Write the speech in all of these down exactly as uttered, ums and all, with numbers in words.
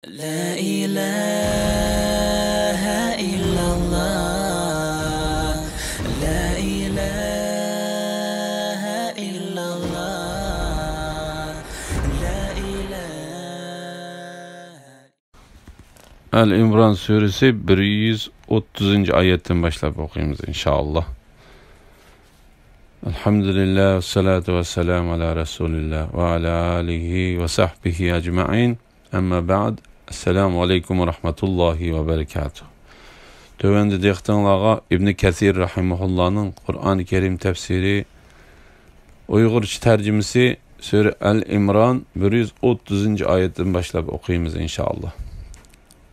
لا إله إلا الله. لا إله إلا الله. لا إله. ئەل ئىمران سۈرىسى بىر يۈز ئوتتۇزىنچى ئايەتتىن باشلاپ ئوقۇيمىز، ئىنشائاللا. الحمد لله، والصلاة والسلام على رسول الله، وعلى آله وصحبه أجمعين. أما بعد. السلام عليكم ورحمة الله وبركاته. تۆۋەندە دىققىتىڭلارغا ئىبنى كەسىر رەھىمەھۇللانىڭ قۇرئانى كەرىم تەپسىرى ئۇيغۇرچە تەرجىمىسى سۈرە ئەل ئىمران بىر يۈز ئوتتۇزىنچى ئايەتتىن باشلاپ ئوقۇيمىز، ئىنشائاللا.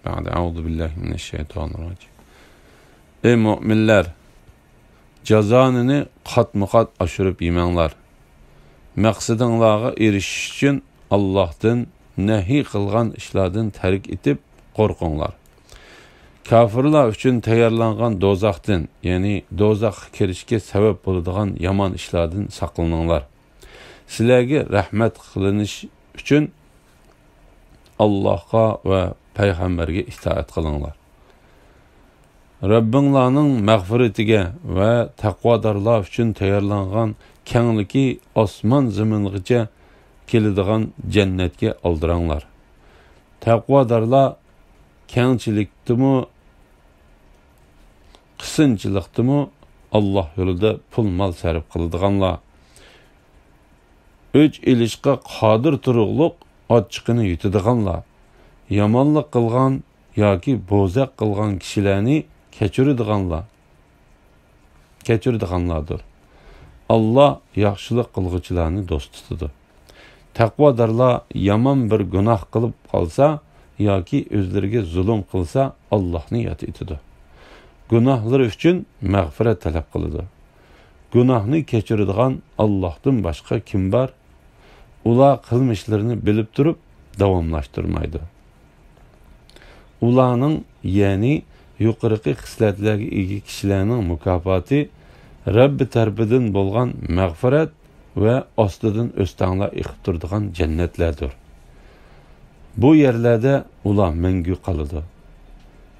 بعد أعوذ بالله من الشيطان الرجيم. ئەي مۆمىنلەر، جازانىنى قاتمۇ-قات ئاشۇرۇپ يېمەڭلار. مەقسىتىڭلارغا ئېرىشىش ئۈچۈن ئاللاھتىن نەھى قىلغان ئىشلاردىن تەرك ئېتىپ قورقۇڭلار. كاپىرلار ئۈچۈن تەييارلانغان دوزاختىن، يەنى دوزاخقا كىرىشكە سەۋەب بولىدىغان يامان ئىشلاردىن ساقلىنىڭلار. سىلەرگە رەھمەت قىلىنىش ئۈچۈن ئاللاھقا ۋە پەيغەمبەرگە ئىتائەت قىلىڭلار. رەببىڭلارنىڭ مەغپىرىتىگە ۋە تەقۋادارلار ئۈچۈن تەييارلانغان كەڭلىكى ئاسمان زېمىنغىچە كېلىدىغان جەننەتكە ئالدىراڭلار. تەقۋادارلار كەڭچىلىكتىمۇ، قىسىنچىلىقتىمۇ ئاللاھ يولىدا پۇل-مال سەرپ قىلىدىغانلار، ئۆچ ئېلىشقا قادىر تۇرۇقلۇق ئاچچىقىنى يۇتىدىغانلار، يامانلىق قىلغان ياكى بوزەك قىلغان كىشىلەرنى كەچۈرىدىغانلار، كەچۈرىدىغانلاردۇر. ئاللاھ ياخشىلىق قىلغۇچىلارنى دوست تۇتىدۇ. تەقۋادارلار يامان بىر گۇناھ قىلىپ قالسا ياكى ئۆزلىرىگە زۇلۇم قىلسا، ئاللاھنى ياد ئېتىدۇ. گۇناھلىرى ئۈچۈن مەغپىرەت تەلەپ قىلىدۇ. گۇناھنى كەچۈرىدىغان ئاللاھتىن باشقا كىم بار؟ ئۇلار قىلمىشلىرىنى بىلىپ تۇرۇپ داۋاملاشتۇرمايدۇ. ئۇلارنىڭ، يەنى يۇقىرىقى خىسلەتلەرگە ئىگە كىشىلەرنىڭ مۇكاپاتى رەببى تەرىپىدىن بولغان مەغپىرەت ۋە ئاستىدىن ئۆستەڭلار ئېقىپ تۇرىدىغان جەننەتلەردۇر. بۇ يەرلەردە ئۇلار مەڭگۈ قالىدۇ.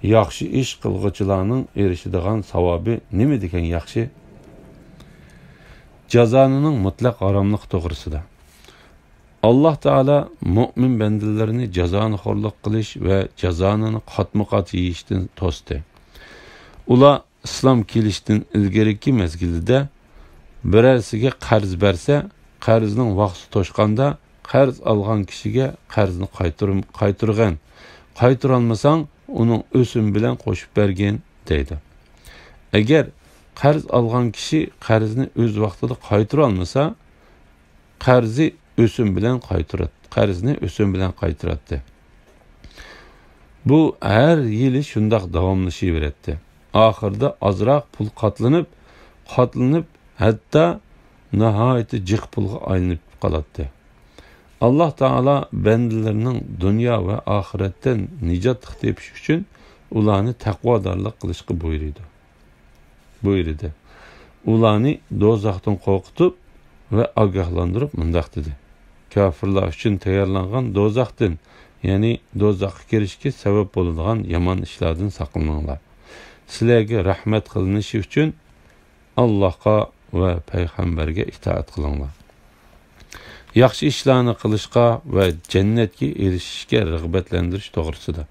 ياخشى ئىش قىلغۇچىلارنىڭ ئېرىشىدىغان ساۋابى نېمە دېگەن ياخشى! جازانىنىڭ مۇتلەق ھاراملىقى توغرىسىدا. ئاللاھ تائالا مۆمىن بەندىلىرىنى جازانىخورلۇق قىلىش ۋە جازانىنى قاتمۇ-قات يېيىشتىن توستى. ئۇلار ئىسلام كېلىشتىن ئىلگىرىكى مەزگىلدە بىرەرسىگە قەرز بەرسە، قەرزنىڭ ۋاقتى توشقاندا، قەرز ئالغان كىشىگە قەرزنى قايتۇر-، قايتۇرغىن، قايتۇرالمىساڭ، ئۇنىڭ ئۆسۈمى بىلەن قوشۇپ بەرگىن، دەيدۇ. ئەگەر قەرز ئالغان كىشى قەرزنى ئۆز ۋاقتىدا قايتۇرالمىسا، قەرزى ئۆسۈم بىلەن قايتۇرات-، قەرزنى ئۆسۈم بىلەن قايتۇراتتى. بۇ ھەر يىلى شۇنداق داۋاملىشىۋېرەتتى. ئاخىرىدا ئازراق پۇل قاتلىنىپ، قاتلىنىپ، ھەتتا ناھايىتى جىق پۇلغا ئايلىنىپ قالاتتى. ئاللاھ تائالا بەندىلىرىنىڭ دۇنيا ۋە ئاخىرەتتە نىجاتلىق تېپىش ئۈچۈن ئۇلارنى تەقۋادارلىق قىلىشقا بۇيرۇيدۇ. بۇيرۇدى. ئۇلارنى دوزاختىن قورقۇتۇپ ۋە ئاگاھلاندۇرۇپ مۇنداق دېدى: كاپىرلار ئۈچۈن تەييارلانغان دوزاختىن، يەنى دوزاخقا كىرىشكە سەۋەب بولىدىغان يامان ئىشلاردىن ساقلىنىڭلار. سىلەرگە رەھمەت قىلىنىشى ئۈچۈن ئاللاھقا ۋە پەيغەمبەرگە ئىتائەت قىلىڭلار. ياخشى ئىشلارنى قىلىشقا ۋە جەننەتكە ئېرىشىشكە رىغبەتلەندۈرۈش توغرىسىدا.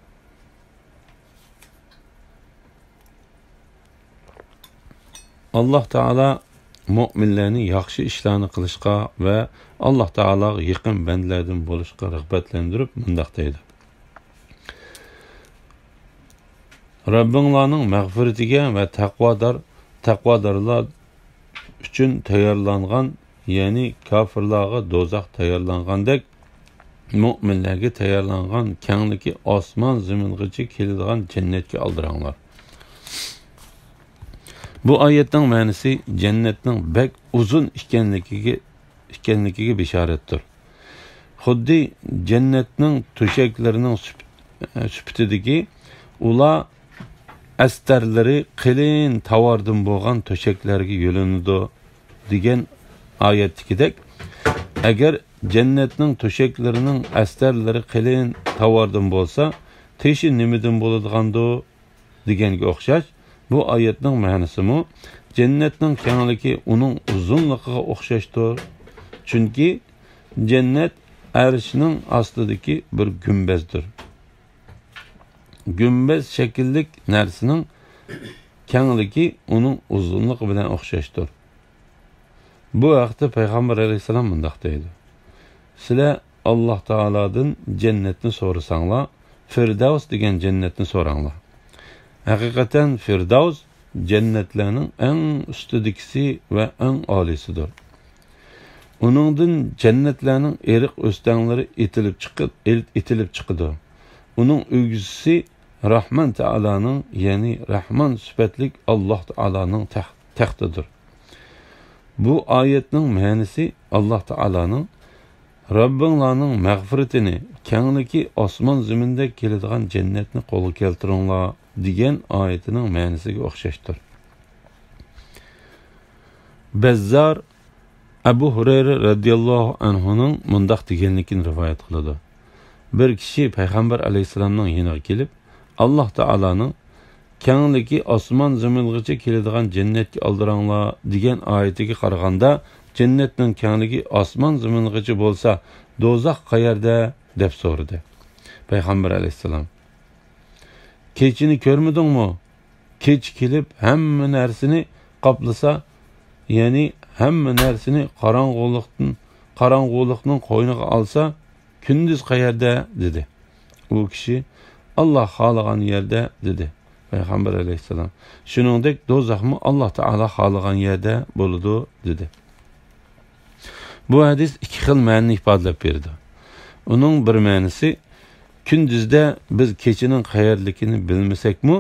ئاللاھ تائالا مۆمىنلەرنى ياخشى ئىشلارنى قىلىشقا ۋە ئاللاھ تائالاغا يېقىن بەندىلەردىن بولۇشقا رىغبەتلەندۈرۈپ مۇنداق دەيدۇ: رەببىڭلارنىڭ مەغپىرىتىگە ۋە تەقۋادار، تەقۋادارلار ئۈچۈن تەييارلانغان، يەنى كاپىرلارغا دوزاخ تەييارلانغاندەك، مۆمىنلەرگە تەييارلانغان كەڭلىكى ئاسمان زېمىنغىچە كېلىدىغان جەننەتكە ئالدىراڭلار. بۇ ئايەتنىڭ مەنىسى جەننەتنىڭ بەك ئۇزۇن ئىكەنلىكىگە، ئىكەنلىكىگە بېشارەتتۇر. خۇددى جەننەتنىڭ تۆشەكلىرىنىڭ سۈپ-، سۈپىتىدىكى ئۇلار ئەستەرلىرى قېلىن تاۋاردىن بولغان تۆشەكلەرگە يۆلىنىدۇ دېگەن ئايەتتىكىدەك، ئەگەر جەننەتنىڭ تۆشەكلىرىنىڭ ئەستەرلىرى قېلىن تاۋاردىن بولسا، تېشى نېمىدىن بولىدىغاندۇ؟ دېگەنگە ئوخشاش، بۇ ئايەتنىڭ مەنىسىمۇ جەننەتنىڭ كەڭلىكى ئۇنىڭ ئۇزۇنلۇقىغا ئوخشاشتۇر. چۈنكى جەننەت ئەرشنىڭ ئاستىدىكى بىر گۈمبەزدۇر. گۈمبەز شەكىللىك نەرسىنىڭ كەڭلىكى ئۇنىڭ ئۇزۇنلۇقى بىلەن ئوخشاشتۇر. بۇ ھەقتە پەيغەمبەر ئەلەيھىسسالام مۇنداق دەيدۇ: سىلەر ئاللاھ تائالادىن جەننەتنى سورىساڭلار، فىردەۋس دېگەن جەننەتنى سوراڭلار. ھەقىقەتەن فىردەۋس جەننەتلەرنىڭ ئەڭ ئۈستىدىكىسى ۋە ئەڭ ئالىيسىدۇر. ئۇنىڭدىن جەننەتلەرنىڭ ئېرىق ئۆستەڭلىرى ئېتىلىپ چىقىپ، ئېتىلىپ چىقىدۇ. ئۇنىڭ ئۆگزىسى راھمان تائالانىڭ، يەنى راھمان سۈپەتلىك ئاللاھ تائالانىڭ تەخ-، تەختىدۇر. بۇ ئايەتنىڭ مەنىسى ئاللاھ تائالانىڭ رەببىڭلارنىڭ مەغپىرىتىنى، كەڭلىكى ئاسمان زېمىندەك كېلىدىغان جەننەتنى قولغا كەلتۈرۈڭلار دېگەن ئايىتىنىڭ مەنىسىگە ئوخشاشتۇر. بەززار ئەبۇ ھۇرەيرە رەزىياللاھۇ ئەنھۇنىڭ مۇنداق دېگەنلىكىنى رىۋايەت قىلىدۇ: بىر كىشى پەيغەمبەر ئەلەيھىسسالامنىڭ يېنىغا كېلىپ، ئاللاھ تائالانىڭ «كەڭلىكى ئاسمان زېمىنغىچە كېلىدىغان جەننەتكە ئالدىراڭلار» دېگەن ئايىتىگە قارىغاندا، جەننەتنىڭ كەڭلىكى ئاسمان زېمىنغىچە بولسا، دوزاخ قەيەردە؟ دەپ سورىدى. پەيغەمبەر ئەلەيھىسسالام: «كېچىنى كۆرمىدىڭمۇ؟ كېچە كېلىپ، ھەممە نەرسىنى قاپلىسا، يەنى ھەممە نەرسىنى قاراڭغۇلۇقتىن، قاراڭغۇلۇقنىڭ قوينىغا ئالسا، كۈندۈز قەيەردە؟» دېدى. ئۇ كىشى: «ئاللاھ خالىغان يەردە» دېدى. پەيغەمبەر ئەلەيھىسسالام: «شۇنىڭدەك دوزاخمۇ ئاللاھ تائالا خالىغان يەردە بولىدۇ» دېدى. بۇ ھەدىس ئىككى خىل مەنىنى ئىپادىلەپ بېرىدۇ. ئۇنىڭ بىر مەنىسى، كۈندۈزدە بىز كېچىنىڭ قەيەردىكىنى بىلمىسەكمۇ،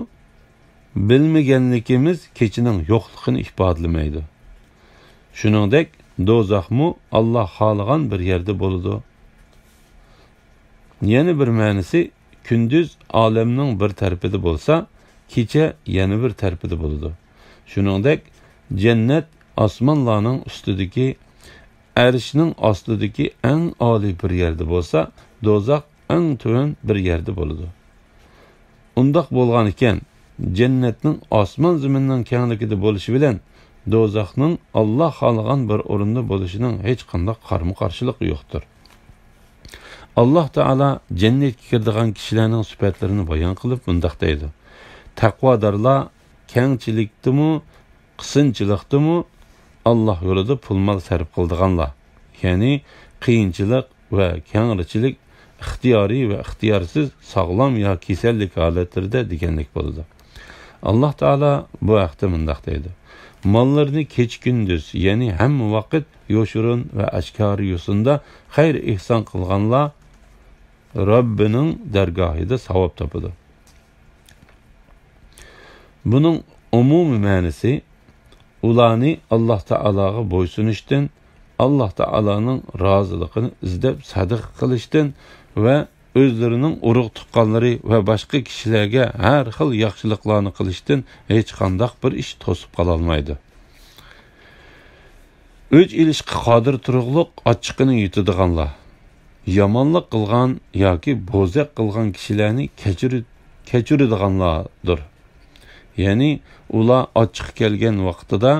بىلمىگەنلىكىمىز كېچىنىڭ يوقلۇقىنى ئىپادىلىمەيدۇ. شۇنىڭدەك دوزاخمۇ ئاللاھ خالىغان بىر يەردە بولىدۇ. يەنە بىر مەنىسى، كۈندۈز ئالەمنىڭ بىر تەرىپىدە بولسا، كېچە يەنە بىر تەرىپىدە بولىدۇ. شۇنىڭدەك جەننەت ئاسمانلارنىڭ ئۈستىدىكى، ئەرشنىڭ ئاستىدىكى ئەڭ ئالىي بىر يەردە بولسا، دوزاخ ئەڭ تۆۋەن بىر يەردە بولىدۇ. ئۇنداق بولغانىكەن، جەننەتنىڭ ئاسمان زېمىننىڭ كەڭلىكىدە بولۇشى بىلەن دوزاخنىڭ ئاللاھ خالىغان بىر ئورۇندا بولۇشىنىڭ ھېچقانداق قارىمۇ قارشىلىقى يوقتۇر. ئاللاھ تائالا جەننەتكە كىرىدىغان كىشىلەرنىڭ سۈپەتلىرىنى بايان قىلىپ مۇنداق دەيدۇ: تەقۋادارلار كەڭچىلىكتىمۇ، قىسىنچىلىقتىمۇ، ئاللاھ يولىدا پۇل-مال سەرپ قىلىدىغانلار، يەنى قىيىنچىلىق ۋە كەڭرىچىلىك، ئىختىيارىي ۋە ئىختىيارسىز، ساغلام يا كېسەللىك ھالەتلىرىدە دېگەنلىك بولىدۇ. ئاللاھ تائالا بۇ ھەقتە مۇنداق دەيدۇ: ماللىرىنى كېچە-كۈندۈز، يەنى ھەممە ۋاقىت يوشۇرۇن ۋە ئاشكارا يوسۇندا خەير-ئېھسان قىلغانلار رەببىنىڭ دەرگاھىدا ساۋاب تاپىدۇ. بۇنىڭ ئومۇمىي مەنىسى، ئۇلارنى ئاللاھ تائالاغا بويسۇنۇشتىن، ئاللاھ تائالانىڭ رازىلىقىنى ئىزدەپ سەدىقە قىلىشتىن ۋە ئۆزلىرىنىڭ ئۇرۇق-تۇغقانلىرى ۋە باشقا كىشىلەرگە ھەر خىل ياخشىلىقلارنى قىلىشتىن ھېچقانداق بىر ئىش توسۇپ قالالمايدۇ. ئۆچ ئېلىشقا قادىر تۇرۇقلۇق ئاچچىقىنى يۇتىدىغانلار، يامانلىق قىلغان ياكى بوزەك قىلغان كىشىلەرنى كەچۈرۈ-، كەچۈرىدىغانلاردۇر. يەنى ئۇلار ئاچچىقى كەلگەن ۋاقتىدا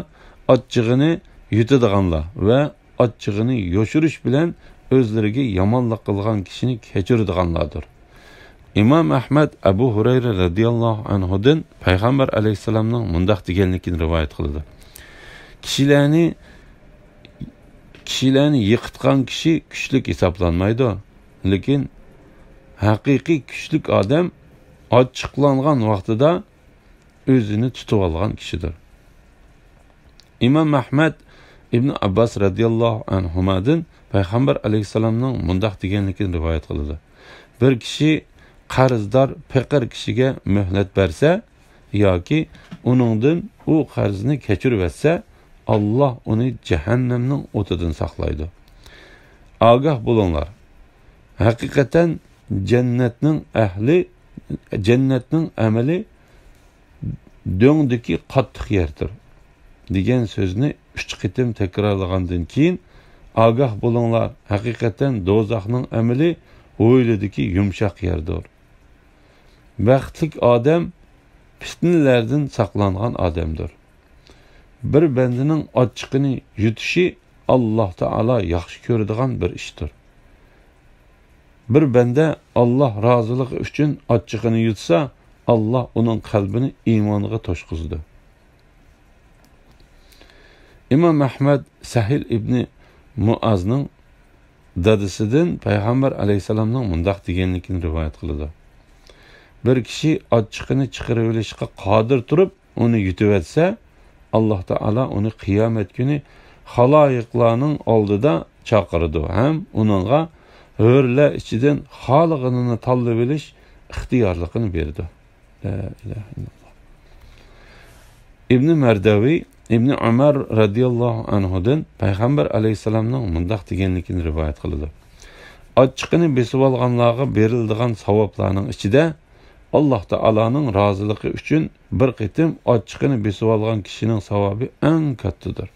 ئاچچىقىنى يۇتىدىغانلار ۋە ئاچچىقىنى يوشۇرۇش بىلەن ئۆزلىرىگە يامانلىق قىلغان كىشىنى كەچۈرىدىغانلاردۇر. ئىمام ئەھمەد ئەبۇ ھۇرەيرە رەزىياللاھۇ ئەنھۇدىن پەيغەمبەر ئەلەيھىسسالامنىڭ مۇنداق دېگەنلىكىنى رىۋايەت قىلىدۇ: كىشىلەرنى، كىشىلەرنى يىقىتقان كىشى كۈچلۈك ھېسابلانمايدۇ، لېكىن ھەقىقىي كۈچلۈك ئادەم ئاچچىقلانغان ۋاقتىدا ئۆزىنى تۇتۇۋالغان كىشىدۇر. ئىمام ئەھمەد ئىبن ئابباس رەزىياللاھۇ ئەنھۇمادىن پەيغەمبەر ئەلەيھىسسالامنىڭ مۇنداق دېگەنلىكىنى رىۋايەت قىلىدۇ: بىر كىشى قەرزدار پېقىر كىشىگە مۆھلەت بەرسە ياكى ئۇنىڭدىن ئۇ قەرزنى كەچۈرۈۋەتسە، ئاللاھ ئۇنى جەھەننەمنىڭ ئوتىدىن ساقلايدۇ. ئاگاھ بولۇڭلار، ھەقىقەتەن جەننەتنىڭ ئەھلى، جەننەتنىڭ ئەمىلى دۆڭدىكى قاتتىق يەردۇر، دېگەن سۆزنى ئۈچ قېتىم تەكرارلىغاندىن كېيىن، ئاگاھ بولۇڭلار، ھەقىقەتەن دوزاخنىڭ ئەمىلى ھويلىدىكى يۇمشاق يەردۇر. بەختلىك ئادەم پىتنىلەردىن ساقلانغان ئادەمدۇر. بىر بەندىنىڭ ئاچچىقىنى يۇتۇشى ئاللاھ تائالا ياخشى كۆرىدىغان بىر ئىشتۇر. بىر بەندە ئاللاھ رازىلىقى ئۈچۈن ئاچچىقىنى يۇتسا، ئاللاھ ئۇنىڭ قەلبىنى ئىمانغا توشقۇزىدۇ. ئىمام ئەھمەد سەھىل ئىبنى مۇئازنىڭ دادىسىدىن پەيغەمبەر ئەلەيھىسسالامنىڭ مۇنداق دېگەنلىكىنى رىۋايەت قىلىدۇ: بىر كىشى ئاچچىقىنى چىقىرىۋېلىشقا قادىر تۇرۇپ، ئۇنى يۇتۇۋەتسە، ئاللاھ تائالا ئۇنى قىيامەت كۈنى خالايىقلارنىڭ ئالدىدا چاقىرىدۇ ھەم ئۇنىڭغا ھۆرلەر ئىچىدىن خالىغىنىنى تاللىۋېلىش ئىختىيارلىقىنى بېرىدۇ. لا ئىلاھە ئىللاللاھ. ئىبنى مەردەۋى ئىبنى ئۆمەر رەزىياللاھۇ ئەنھۇدىن پەيغەمبەر ئەلەيھىسسالامنىڭ مۇنداق دېگەنلىكىنى رىۋايەت قىلىدۇ: ئاچچىقىنى بېسىۋالغانلارغا بېرىلىدىغان ساۋابلارنىڭ ئىچىدە ئاللاھ تائالانىڭ رازىلىقى ئۈچۈن بىر قېتىم ئاچچىقىنى بېسىۋالغان كىشىنىڭ ساۋابى ئەڭ كاتتىدۇر.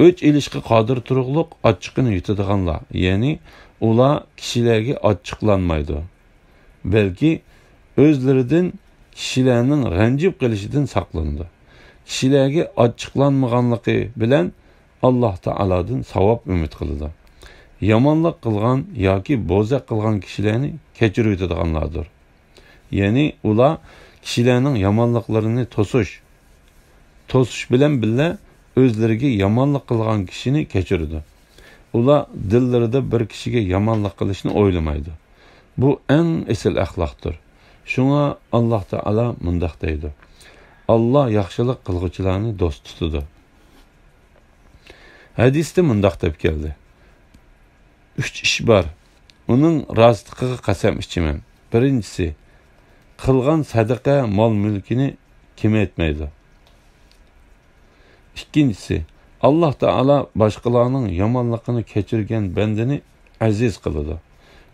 ئۆچ ئېلىشقا قادىر تۇرۇقلۇق ئاچچىقىنى يۇتىدىغانلار، يەنى ئۇلار كىشىلەرگە ئاچچىقلانمايدۇ، بەلكى ئۆزلىرىدىن كىشىلەرنىڭ رەنجىپ قېلىشىدىن ساقلىنىدۇ. كىشىلەرگە ئاچچىقلانمىغانلىقى بىلەن ئاللاھ تائالادىن ساۋاب ئۈمىد قىلىدۇ. يامانلىق قىلغان ياكى بوزەك قىلغان كىشىلەرنى كەچۈرۈۋېتىدىغانلاردۇر. يەنى ئۇلار كىشىلەرنىڭ يامانلىقلىرىنى توسۇش، توسۇش بىلەن بىللە ئۆزلىرىگە يامانلىق قىلغان كىشىنى كەچۈرىدۇ. ئۇلار دىللىرىدا بىر كىشىگە يامانلىق قىلىشنى ئويلىمايدۇ. بۇ ئەڭ ئېسىل ئەخلاقتۇر. شۇڭا ئاللاھ تائالا مۇنداق دەيدۇ: ئاللاھ ياخشىلىق قىلغۇچىلارنى دوست تۇتىدۇ. ھەدىستە مۇنداق دەپ كەلدى: ئۈچ ئىش بار، ئۇنىڭ راستلىقىغا قەسەم ئىچىمەن. بىرىنچىسى، قىلغان سەدىقە مال-مۈلكىنى كېمەيتمەيدۇ. ئىككىنچىسى، ئاللاھ تائالا باشقىلارنىڭ يامانلىقىنى كەچۈرگەن بەندىنى ئەزىز قىلىدۇ.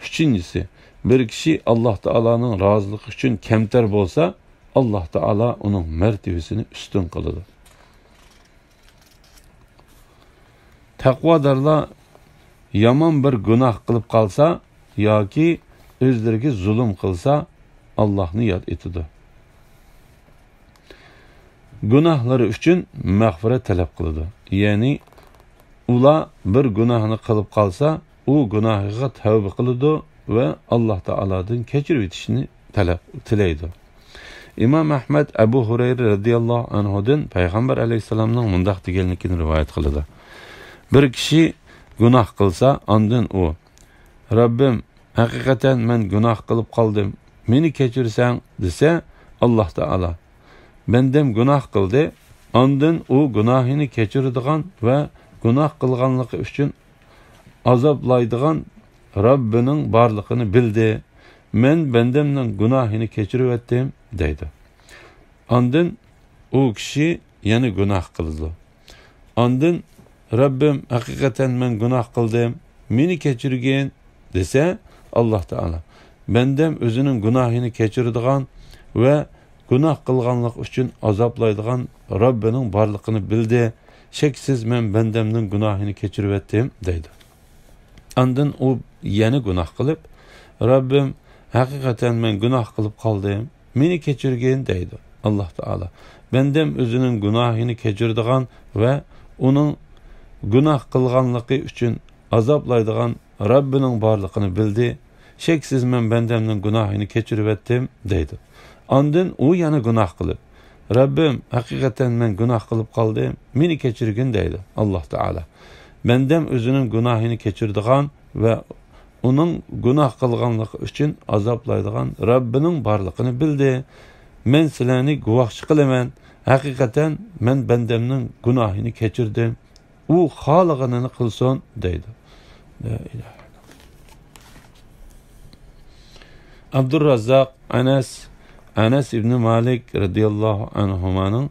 ئۈچىنچىسى، بىر كىشى ئاللاھ تائالانىڭ رازىلىقى ئۈچۈن كەمتەر بولسا، ئاللاھ تائالا ئۇنىڭ مەرتىۋىسىنى ئۈستۈن قىلىدۇ. تەقۋادارلار يامان بىر گۇناھ قىلىپ قالسا ياكى ئۆزلىرىگە زۇلۇم قىلسا، ئاللاھنى ياد ئېتىدۇ. گۇناھلىرى ئۈچۈن مەغپىرەت تەلەپ قىلىدۇ. يەنى ئۇلار بىر گۇناھنى قىلىپ قالسا، ئۇ گۇناھىغا تەۋبە قىلىدۇ ۋە ئاللاھ تائالادىن كەچۈرۈۋېتىشنى تەلەپ، تىلەيدۇ. ئىمام ئەھمەد ئەبۇ ھۇرەيرە رەزىياللاھۇ ئەنھۇدىن پەيغەمبەر ئەلەيھىسسالامنىڭ مۇنداق دېگەنلىكىنى رىۋايەت قىلىدۇ: بىر كىشى گۇناھ قىلسا، ئاندىن ئۇ، رەببىم، ھەقىقەتەن مەن گۇناھ قىلىپ قالدىم، مېنى كەچۈرسەڭ، دېسە، ئاللاھ تائالا، بەندەم گۇناھ قىلدى، ئاندىن ئۇ گۇناھىنى كەچۈرىدىغان ۋە گۇناھ قىلغانلىقى ئۈچۈن ئازابلايدىغان رەببىنىڭ بارلىقىنى بىلدى. مەن بەندەمنىڭ گۇناھىنى كەچۈرۈۋەتتىم، دەيدۇ. ئاندىن ئۇ كىشى يەنە گۇناھ قىلىدۇ. ئاندىن، رەببىم، ھەقىقەتەن مەن گۇناھ قىلدىم، مېنى كەچۈرگىن، دېسە، ئاللاھ تائالا، بەندەم ئۆزىنىڭ گۇناھىنى كەچۈرىدىغان ۋە گۇناھ قىلغانلىق ئۈچۈن ئازابلايدىغان رەببىنىڭ بارلىقىنى بىلدى. شەكسىز مەن بەندەمنىڭ گۇناھىنى كەچۈرۈۋەتتىم، دەيدۇ. ئاندىن ئۇ يەنە گۇناھ قىلىپ، رەببىم، ھەقىقەتەن مەن گۇناھ قىلىپ قالدىم، مېنى كەچۈرگىن، دەيدۇ. ئاللاھ تائالا، بەندەم ئۆزىنىڭ گۇناھىنى كەچۈرىدىغان ۋە ئۇنىڭ گۇناھ قىلغانلىقى ئۈچۈن ئازابلايدىغان رەببىنىڭ بارلىقىنى بىلدى. شەكسىز مەن بەندەمنىڭ گۇناھىنى كەچۈرۈۋەتتىم، دەيدۇ. ئاندىن ئۇ يەنە گۇناھ قىلىپ، رەببىم، ھەقىقەتەن مەن گۇناھ قىلىپ قالدىم، مېنى كەچۈرگىن، دەيدۇ. ئاللاھ تائالا، بەندەم ئۆزىنىڭ گۇناھىنى كەچۈرىدىغان ۋە ئۇنىڭ گۇناھ قىلغانلىقى ئۈچۈن ئازابلايدىغان رەببىنىڭ بارلىقىنى بىلدى. مەن سىلەرنى گۇۋاھچى قىلىمەن، ھەقىقەتەن مەن بەندەمنىڭ گۇناھىنى كەچۈردۈم. ئۇ خالىغىنىنى قىلسۇن، دەيدۇ. لا ئىلاھە ئىللاللاھ. ئابدۇرراززاق ئەنەس، ئەنەس ئىبنى مالىك رەزىياللاھۇ ئەنھۇمانىڭ،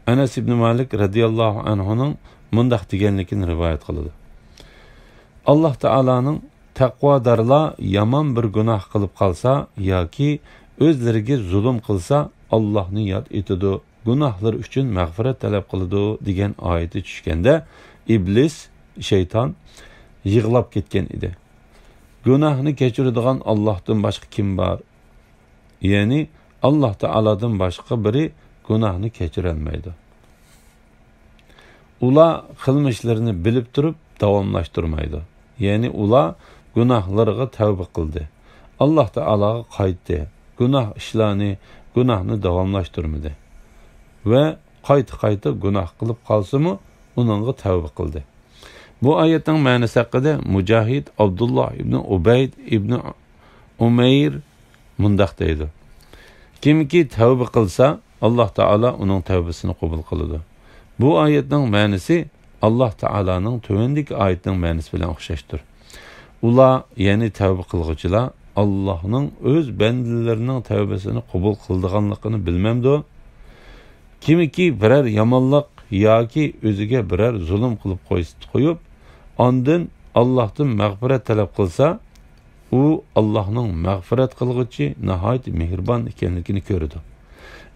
ئەنەس ئىبنى مالىك رەزىياللاھۇ ئەنھۇنىڭ مۇنداق دېگەنلىكىنى رىۋايەت قىلىدۇ: ئاللاھ تائالانىڭ، تەقۋادارلار يامان بىر گۇناھ قىلىپ قالسا ياكى ئۆزلىرىگە زۇلۇم قىلسا، ئاللاھنى ياد ئېتىدۇ. گۇناھلىرى ئۈچۈن مەغپىرەت تەلەپ قىلىدۇ» دېگەن ئايىتى چۈشكەندە، ئىبلىس، شەيتان، يىغلاپ كەتكەن ئىدى. گۇناھنى كەچۈرىدىغان ئاللاھتىن باشقا كىم بار؟ يەنى ئاللاھ تائالادىن باشقا بىرى گۇناھنى كەچۈرەلمەيدۇ. ئۇلار قىلمىشلىرىنى بىلىپ تۇرۇپ داۋاملاشتۇرمايدۇ. يەنى ئۇلار گۇناھلىرىغا تەۋبە قىلدى. ئاللاھ تائالاغا قايتتى. گۇناھ ئىشلارنى، گۇناھنى داۋاملاشتۇرمىدى. ۋە قايتا-قايتا گۇناھ قىلىپ قالسىمۇ، ئۇنىڭغا تەۋبە قىلدى. بۇ ئايەتنىڭ مەنىسى ھەققىدە مۇجاھىد، ئابدۇللاھ ئىبنى ئۇبەيد ئىبنى ئۇمەير مۇنداق دەيدۇ: «كىمكى تەۋبە قىلسا، ئاللاھ تائالا ئۇنىڭ تەۋبىسىنى قوبۇل قىلىدۇ.» بۇ ئايەتنىڭ مەنىسى ئاللاھ تائالانىڭ تۆۋەندىكى ئايەتنىڭ مەنىسى بىلەن ئوخشاشتۇر. ئۇلار، يەنى تەۋبە قىلغۇچىلار، ئاللاھنىڭ ئۆز بەندىلىرىنىڭ تەۋبىسىنى قوبۇل قىلىدىغانلىقىنى بىلمەمدۇ؟ كىمكى بىرەر يامانلىق ياكى ئۆزىگە بىرەر زۇلۇم قىلىپ قويس-، قويۇپ، ئاندىن ئاللاھتىن مەغپىرەت تەلەپ قىلسا، ئۇ ئاللاھنىڭ مەغپىرەت قىلغۇچى، ناھايىتى مېھرىبان ئىكەنلىكىنى كۆرىدۇ.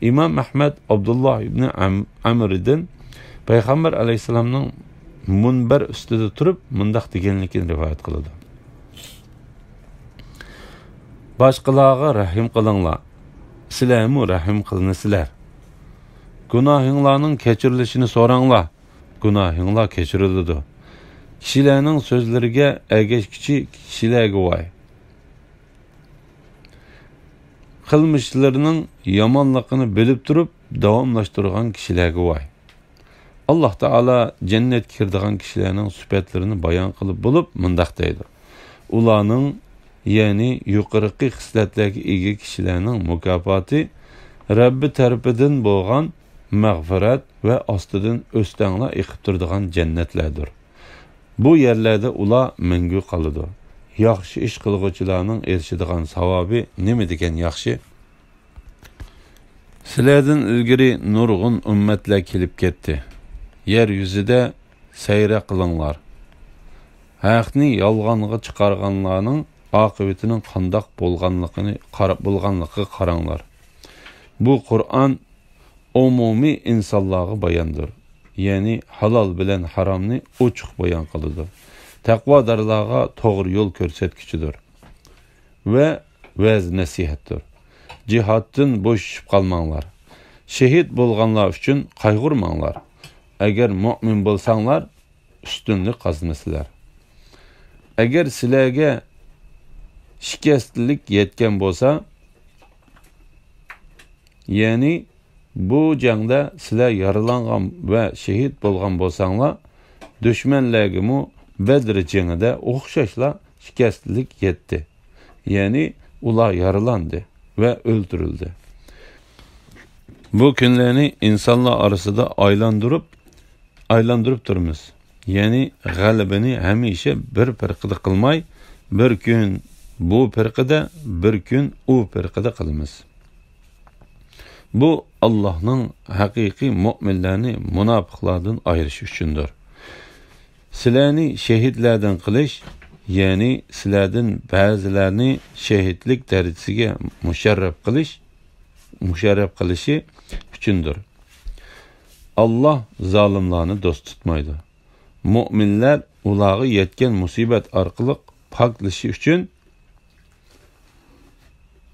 ئىمام ئەھمەد ئابدۇللاھ ئىبنى ئەم-، ئەمردىن پەيغەمبەر ئەلەيھىسسالامنىڭ مۇنبەر ئۈستىدە تۇرۇپ مۇنداق دېگەنلىكىنى رىۋايەت قىلىدۇ: «باشقىلارغا رەھىم قىلىڭلار، سىلەرمۇ رەھىم قىلىنىسىلەر. گۇناھىڭلارنىڭ كەچۈرۈلۈشىنى سوراڭلار، گۇناھىڭلار كەچۈرۈلىدۇ. كىشىلەرنىڭ سۆزلىرىگە ئەگەشكۈچى كىشىلەرگە ۋاي! قىلمىشلىرىنىڭ يامانلىقىنى بىلىپ تۇرۇپ داۋاملاشتۇرغان كىشىلەرگە ۋاي!» ئاللاھ تائالا جەننەتكە كىرىدىغان كىشىلەرنىڭ سۈپەتلىرىنى بايان قىلىپ بولۇپ مۇنداق دەيدۇ: «ئۇلارنىڭ، يەنى يۇقىرىقى خىسلەتلەرگە ئىگە كىشىلەرنىڭ مۇكاپاتى رەببى تەرىپىدىن بولغان مەغپىرەت ۋە ئاستىدىن ئۆستەڭلار ئېقىپ تۇرىدىغان جەننەتلەردۇر. بۇ يەرلەردە ئۇلار مەڭگۈ قالىدۇ. ياخشى ئىش قىلغۇچىلارنىڭ ئېرىشىدىغان ساۋابى نېمە دېگەن ياخشى! سىلەردىن ئىلگىرى نۇرغۇن ئۈممەتلەر كېلىپ كەتتى. يەر يۈزىدە سەيرە قىلىڭلار. ھەقنى يالغانغا چىقارغانلارنىڭ ئاقىۋىتىنىڭ قانداق بولغانلىقىنى قارا-، بولغانلىقىغا قاراڭلار. بۇ قۇرئان ئومۇمىي ئىنسانلارغا باياندۇر، يەنى ھالال بىلەن ھارامنى ئوچۇق بايان قىلىدۇ. تەقۋادارلارغا توغرا يول كۆرسەتكۈچىدۇر ۋە ۋەز-نەسىھەتتۇر. جىھادتىن بوشىشىپ قالماڭلار. شېھىت بولغانلار ئۈچۈن قايغۇرماڭلار. ئەگەر مۆمىن بولساڭلار، ئۈستۈنلۈك قازىنىسىلەر. ئەگەر سىلەرگە شىكەستلىك يەتكەن بولسا، يەنى بۇ جەڭدە سىلەر يارىلانغان ۋە شېھىت بولغان بولساڭلار، دۈشمەنلەرگىمۇ بەدر جېڭىدە ئوخشاشلا شىكەستلىك يەتتى. يەنى ئۇلار يارىلاندى ۋە ئۆلتۈرۈلدى. بۇ كۈنلەرنى ئىنسانلار ئارىسىدا ئايلاندۇرۇپ، ئايلاندۇرۇپ تۇرىمىز. يەنى غەلىبىنى ھەمىشە بىر پىرقىدە قىلماي، بىر كۈن بۇ پىرقىدە، بىر كۈن ئۇ پىرقىدە قىلىمىز. بۇ ئاللاھنىڭ ھەقىقىي مۆمىنلەرنى مۇناپىقلاردىن ئايرىشى ئۈچۈندۇر. سىلەرنى شېھىتلەردىن قىلىش، يەنى سىلەردىن بەزىلەرنى شېھىتلىك دەرىجىسىگە مۇشەررەپ قىلىش، مۇشەررەپ قىلىشى ئۈچۈندۇر. ئاللاھ زالىملارنى دوست تۇتمايدۇ. مۆمىنلەر ئۇلارغا يەتكەن مۇسىبەت ئارقىلىق پاكلىشى ئۈچۈن،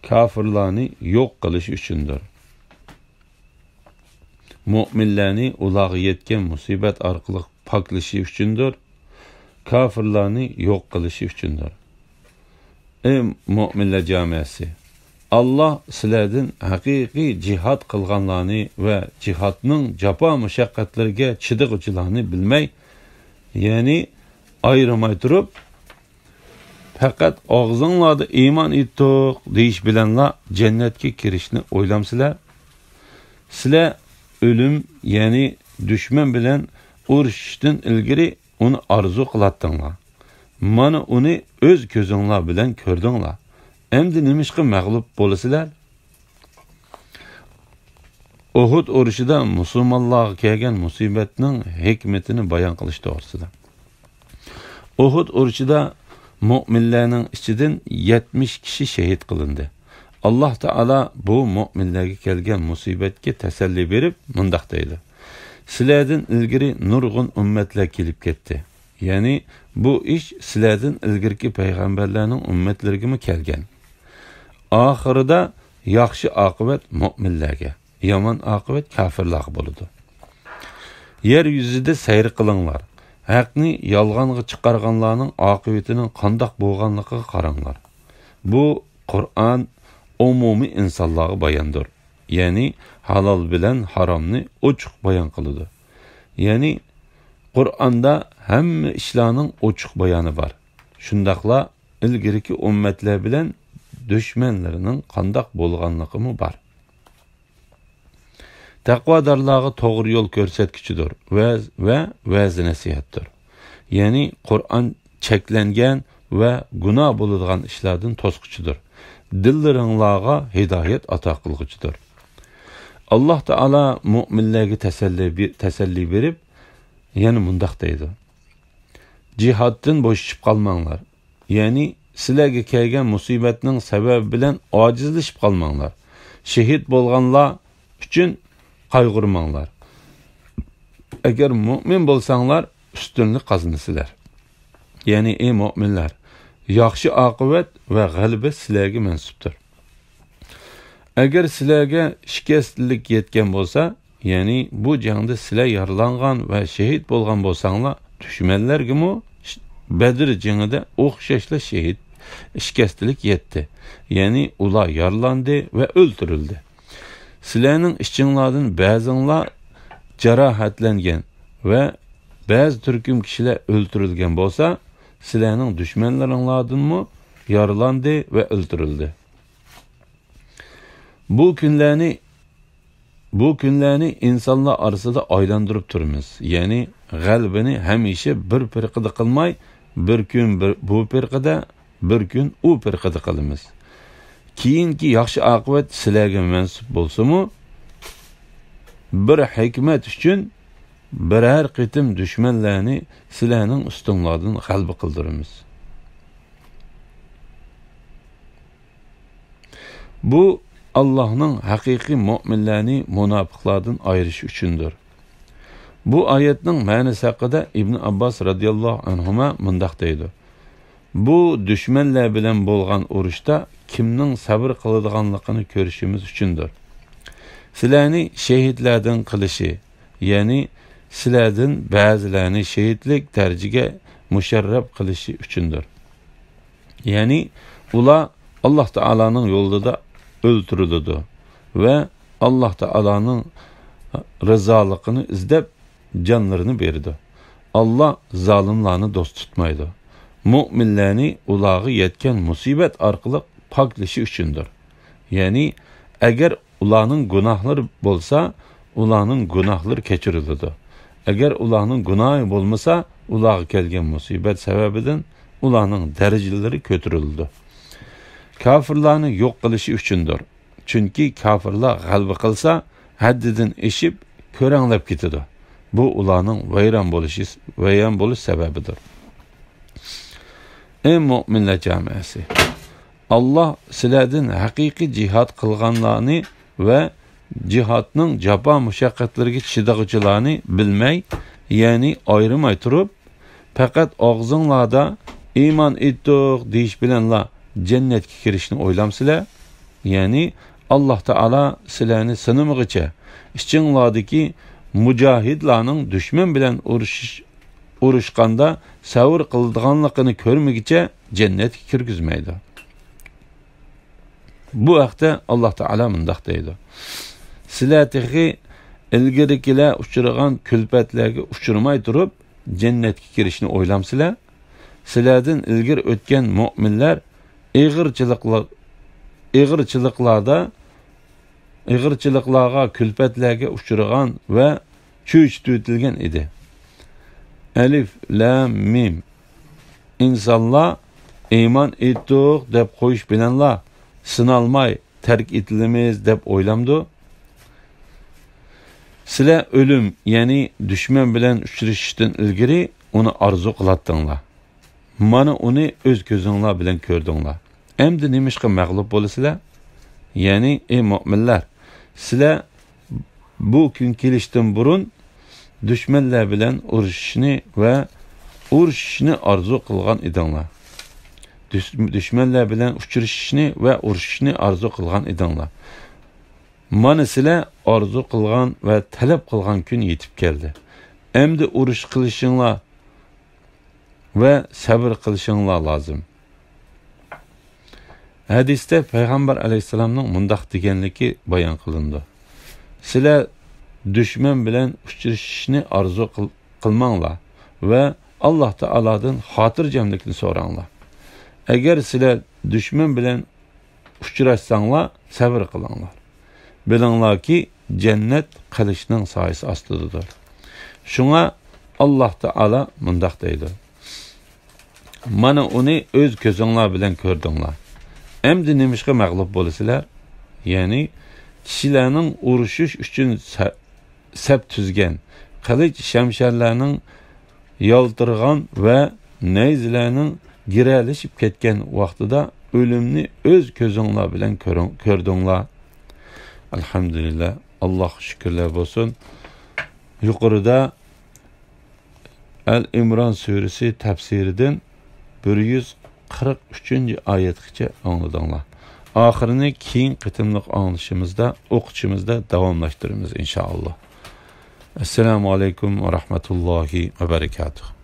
كاپىرلارنى يوق قىلىش ئۈچۈندۇر. مۆمىنلەرنى ئۇلارغا يەتكەن مۇسىبەت ئارقىلىق پاكلىشى ئۈچۈندۇر. كاپىرلارنى يوق قىلىشى ئۈچۈندۇر. ئەي مۆمىنلەر جامەسى! ئاللاھ سىلەردىن ھەقىقىي جىھاد قىلغانلارنى ۋە جىھادنىڭ جاپا مۇشەققەتلىرىگە چىدىغۇچىلارنى بىلمەي، يەنى ئايرىماي تۇرۇپ، پەقەت ئاغزىڭلاردا ئىمان ئېيتتۇق دېيىش بىلەنلا جەننەتكە كىرىشنى ئويلامسىلەر؟ سىلەر ئۆلۈم، يەنى دۈشمەن بىلەن ئۇرۇشۇشتىن ئىلگىرى ئۇنى ئارزۇ قىلاتتىڭلار. مانا ئۇنى ئۆز كۆزۈڭلار بىلەن كۆردۈڭلار. ئەمدى نېمىشقا مەغلۇپ بولىسىلەر؟ ئۇھۇد ئۇرۇشىدا مۇسۇلمانلارغا كەلگەن مۇسىبەتنىڭ ھېكمىتىنى بايان قىلىش توغرىسىدا. ئۇھۇد ئۇرۇشىدا مۆمىنلەرنىڭ ئىچىدىن يەتمىش كىشى شېھىت قىلىندى. ئاللاھ تائالا بۇ مۆمىنلەرگە كەلگەن مۇسىبەتكە تەسەللى بېرىپ مۇنداق دەيدۇ: سىلەردىن ئىلگىرى نۇرغۇن ئۈممەتلەر كېلىپ كەتتى. يەنى بۇ ئىش سىلەردىن ئىلگىرىكى پەيغەمبەرلەرنىڭ ئۈممەتلىرىگىمۇ كەلگەن. ئاخىرىدا ياخشى ئاقىۋەت مۆمىنلەرگە، يامان ئاقىۋەت كاپىرلارغا بولىدۇ. يەر يۈزىدە سەير قىلىڭلار. ھەقنى يالغانغا چىقارغانلارنىڭ ئاقىۋىتىنىڭ قانداق بولغانلىقىغا قاراڭلار. بۇ قۇرئان ئومۇمىي ئىنسانلارغا باياندۇر. يەنى ھالال بىلەن ھارامنى ئوچۇق بايان قىلىدۇ. يەنى قۇرئاندا ھەممە ئىشلارنىڭ ئوچۇق بايانى بار. شۇنداقلا ئىلگىرىكى ئۈممەتلەر بىلەن دۈشمەنلىرىنىڭ قانداق بولغانلىقىمۇ بار. تەقۋادارلارغا توغرا يول كۆرسەتكۈچىدۇر ۋە، ۋە ۋەز-نەسىھەتتۇر. يەنى قۇرئان چەكلەنگەن ۋە گۇناھ بولىدىغان ئىشلاردىن توسقۇچىدۇر. دىللىرىڭلارغا ھىدايەت ئاتا قىلغۇچىدۇر. ئاللاھ تائالا مۆمىنلەرگە تەسەللى بې-، تەسەللى بېرىپ، يەنە مۇنداق دەيدۇ: جىھادتىن بوشىشىپ قالماڭلار. يەنى سىلەرگە كەلگەن مۇسىبەتنىڭ سەۋەبى بىلەن ئاجىزلىشىپ قالماڭلار. شېھىت بولغانلار ئۈچۈن قايغۇرماڭلار. ئەگەر مۆمىن بولساڭلار، ئۈستۈنلۈك قازىنىسىلەر. يەنى، ئەي مۆمىنلەر، ياخشى ئاقىۋەت ۋە غەلىبە سىلەرگە مەنسۇپتۇر. ئەگەر سىلەرگە شىكەستلىك يەتكەن بولسا، يەنى بۇ جەڭدە سىلەر يارىلانغان ۋە شېھىت بولغان بولساڭلار، دۈشمەنلەرگىمۇ ش-، بەدر جېڭىدە ئوخشاشلا شېھىت، شىكەستلىك يەتتى. يەنى ئۇلار يارىلاندى ۋە ئۆلتۈرۈلدى. سىلەرنىڭ ئىچىڭلاردىن بەزىڭلار جاراھەتلەنگەن ۋە بەزى تۈركۈم كىشىلەر ئۆلتۈرۈلگەن بولسا، سىلەرنىڭ دۈشمەنلىرىڭلاردىنمۇ يارىلاندى ۋە ئۆلتۈرۈلدى. بۇ كۈنلەرنى، بۇ كۈنلەرنى ئىنسانلار ئارىسىدا ئايلاندۇرۇپ تۇرىمىز. يەنى غەلىبىنى ھەمىشە بىر پىرقىدە قىلماي، بىر كۈن بىر، بۇ پىرقىدە، بىر كۈن ئۇ پىرقىدە قىلىمىز. كېيىنكى ياخشى ئاقىۋەت سىلەرگە مەنسۇپ بولسىمۇ، بىر ھېكمەت ئۈچۈن بىرەر قېتىم دۈشمەنلەرنى سىلەرنىڭ ئۈستۈڭلاردىن غەلىبە قىلدۇرىمىز. بۇ ئاللاھنىڭ ھەقىقىي مۆمىنلەرنى مۇناپىقلاردىن ئايرىشى ئۈچۈندۇر. بۇ ئايەتنىڭ مەنىسى ھەققىدە ئىبن ئابباس رەزىياللاھۇ ئەنھۇما مۇنداق دەيدۇ: بۇ دۈشمەنلەر بىلەن بولغان ئۇرۇشتا كىمنىڭ سەۋر قىلىدىغانلىقىنى كۆرۈشىمىز ئۈچۈندۇر. سىلەرنى شېھىتلەردىن قىلىشى، يەنى سىلەردىن بەزىلەرنى شېھىتلىك دەرىجىگە مۇشەررەپ قىلىشى ئۈچۈندۇر. يەنى ئۇلار ئاللاھ تائالانىڭ يولىدا ئۆلتۈرۈلىدۇ ۋە ئاللاھ تائالانىڭ رىزالىقىنى ئىزدەپ جانلىرىنى بېرىدۇ. ئاللاھ زالىملارنى دوست تۇتمايدۇ. مۆمىنلەرنى ئۇلارغا يەتكەن مۇسىبەت ئارقىلىق پاكلىشى ئۈچۈندۇر. يەنى ئەگەر ئۇلارنىڭ گۇناھلىرى بولسا، ئۇلارنىڭ گۇناھلىرى كەچۈرۈلىدۇ. ئەگەر ئۇلارنىڭ گۇناھى بولمىسا، ئۇلارغا كەلگەن مۇسىبەت سەۋەبىدىن ئۇلارنىڭ دەرىجىلىرى كۆتۈرۈلىدۇ. كاپىرلارنى يوق قىلىشى ئۈچۈندۇر. چۈنكى كاپىرلار غەلىبە قىلسا، ھەددىدىن ئېشىپ، كۆرەڭلەپ كېتىدۇ. بۇ ئۇلارنىڭ ۋەيران بولۇشى، ۋەيران بولۇش سەۋەبىدۇر. ئەي مۆمىنلەر جامائەسى! ئاللاھ سىلەردىن ھەقىقىي جىھاد قىلغانلارنى ۋە جىھادنىڭ جاپا مۇشەققەتلىرىگە چىدىغۇچىلارنى بىلمەي، يەنى ئايرىماي تۇرۇپ، پەقەت ئاغزىڭلاردا «ئىمان ئېيتتۇق» دېيىش بىلەنلا جەننەتكە كىرىشنى ئويلامسىلەر؟ يەنى ئاللاھ تائالا سىلەرنى سىنىمىغىچە، ئىچىڭلاردىكى مۇجاھىدلارنىڭ دۈشمەن بىلەن ئۇرۇشۇش، ئۇرۇشقاندا سەۋر قىلىدىغانلىقىنى كۆرمىگۈچە جەننەتكە كىرگۈزمەيدۇ. بۇ ھەقتە ئاللاھ تائالا مۇنداق دەيدۇ: سىلەر تېخى ئىلگىرىكىلەر ئۇچرىغان كۈلپەتلەرگە ئۇچرىماي تۇرۇپ، جەننەتكە كىرىشنى ئويلامسىلەر؟ سىلەردىن ئىلگىرى ئۆتكەن مۆمىنلەر ئېغىرچىلىقلار، ئېغىرچىلىقلاردا، ئېغىرچىلىقلارغا، كۈلپەتلەرگە ئۇچرىغان ۋە چۆچۈتۈۋېتىلگەن ئىدى. ئەلىف، لام، مىم. ئىنسانلار «ئىمان ئېيتتۇق» دەپ قويۇش بىلەنلا سىنالماي تەرك ئېتىلىمىز دەپ ئويلامدۇ؟ سىلەر ئۆلۈم، يەنى دۈشمەن بىلەن ئۇچرىشىشتىن ئىلگىرى ئۇنى ئارزۇ قىلاتتىڭلار. مانا ئۇنى ئۆز كۆزۈڭلار بىلەن كۆردۈڭلار. ئەمدى نېمىشقا مەغلۇپ بولىسىلەر؟ يەنى، ئەي مۆمىنلەر، سىلەر بۇ كۈن كېلىشتىن بۇرۇن دۈشمەنلەر بىلەن ئۇرۇشۇشنى ۋە ئۇرۇشۇشنى ئارزۇ قىلغان ئىدىڭلار. دۈش-، دۈشمەنلەر بىلەن ئۇچرىشىشنى ۋە ئۇرۇشۇشنى ئارزۇ قىلغان ئىدىڭلار. مانا سىلەر ئارزۇ قىلغان ۋە تەلەپ قىلغان كۈن يېتىپ كەلدى. ئەمدى ئۇرۇش قىلىشىڭلار ۋە سەۋر قىلىشىڭلار لازىم. ھەدىستە پەيغەمبەر ئەلەيھىسسالامنىڭ مۇنداق دېگەنلىكى بايان قىلىنىدۇ: سىلەر دۈشمەن بىلەن ئۇچرىشىشنى ئارزۇ قىل-، قىلماڭلار ۋە ئاللاھ تائالادىن خاتىرجەملىكنى سوراڭلار. ئەگەر سىلەر دۈشمەن بىلەن ئۇچراشساڭلار، سەۋر قىلىڭلار. بىلىڭلاركى، جەننەت قىلىچنىڭ سايىسى ئاستىدىدۇر. شۇڭا ئاللاھ تائالا مۇنداق دەيدۇ: مانا ئۇنى ئۆز كۆزۈڭلار بىلەن كۆردۈڭلار. ئەمدى نېمىشقا مەغلۇپ بولىسىلەر؟ يەنى كىشىلەرنىڭ ئۇرۇشۇش ئۈچۈن سە-، سەپ تۈزگەن، قىلىچ شەمشەرلەرنىڭ يالتىرىغان ۋە نەيزىلەرنىڭ گىرەلىشىپ كەتكەن ۋاقتىدا ئۆلۈمنى ئۆز كۆزۈڭلار بىلەن كۆرۈڭ-، كۆردۈڭلار. ئەلھەمدۇلىللا، ئاللاھقا شۈكۈرلەر بولسۇن. يۇقىرىدا ئەل ئىمران سۈرىسى تەپسىرىدىن بىر يۈز قىرىق ئۈچىنچى ئايەتكىچە ئاڭلىدىڭلار. ئاخىرىنى كېيىنكى قېتىملىق ئاڭلىشىمىزدا، ئوقۇشىمىزدا داۋاملاشتۇرىمىز، ئىنشائاللا. ئەسسالامۇ ئەلەيكۇم ۋە رەھمەتۇللاھى ۋە بەرىكاتۇھ.